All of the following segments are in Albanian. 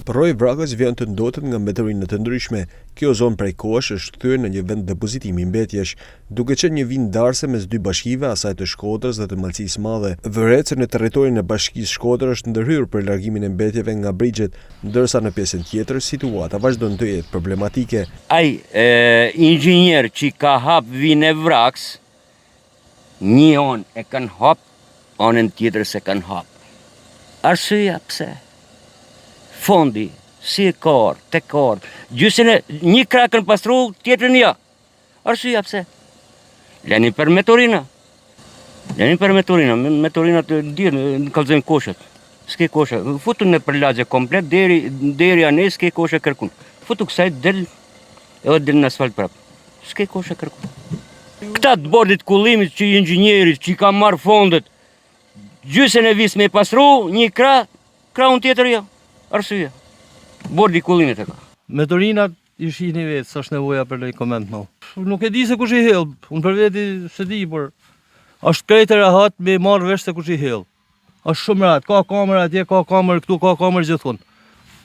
Përroi i Vrakës vijon të ndotet nga mbeturina të ndryshme. Kjo zonë prej kohësh është kthyer në një vend depozitimi mbetjesh, duke qenë një vijë ndarëse mes dy bashkive, asaj të Shkodrës dhe të Malësisë së Madhe. Vërehet se në territorin e Bashkisë Shkodër është ndërhyrë për largimin e mbetjeve nga brigjet, ndërsa në pjesën tjetër situata vazhdon të jetë problematike. Ai inxhinier që ka hap vijën e Vrakës, Një anë e kanë hap, anën tjetër s'e kanë hap. Arsyeja pse? Fondi, si e ka ardhë, te ka ardhë, gjysën e një krah kanë pastru, tjetrën jo. Arsyeja pse? Leni për meturina. Leni për meturina, meturina të dirë, në kalzojnë koshat. S'ke kosha, futu nëpër lagje komplet, deri, deri anej s'ke kosha kërkun. Futu kësaj, del, edhe del në asfalt prapë. S'ke kosha kërkun. Këta të bordit kullimit që inxhinierit që i ka marrë fondet, gjysën e visë me pastru, një krah, krahun tjetër jo. Arsye. Bordi kullimit e ka. Meturinat i shihni vetë, s'është nevoja për ndonjë koment më. Nuk e di se kush i hedh, unë për veti s'e di, por është krejt e rahat me marrë vesh se kush i hedh. Është shumë rahat, ka kamerë atje, ka kamerë këtu, ka kamerë gjithkund.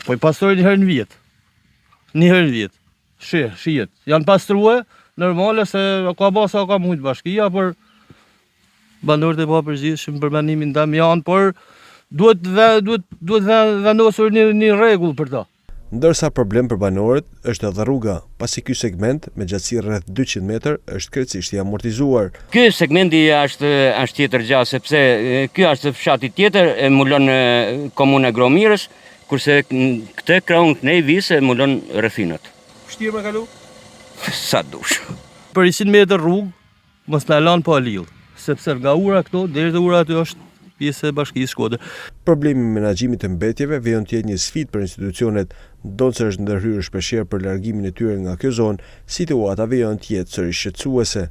Po i pastroj një herë në vjet. Një herë në vjet. Shih, shihet. Janë pastrue, normale se ka ba sa ka mujt bashkia, por banorët e papërgjegjshëm për mendimin tem janë, por duhet ve, duhet duhet vendosur një një rregull për ta. Ndërsa problem për banorët është edhe rruga, pasi ky segment, me gjatësi rreth 200 metër, është krejtësisht i amortizuar. Ky segmenti është është tjetër gjë sepse ky është fshati tjetër e mbulon komuna e Gromirës, Kurse këtë krahun kënej visë e mbulon rrethinat. Vështirë me kalu? Sa dush. Për 100 metër rrugë, mos na lanë pa lidhë, sepse nga ura këtu, deri te ura aty është pjesë e bashkisë Shkodër. Problemi i menaxhimit të mbetjeve vijon të jetë një sfidë për institucionet, ndonëse është ndërhyrë shpeshherë për largimin e tyre nga kjo zonë, situata vijon të jetë sërish shqetësuese.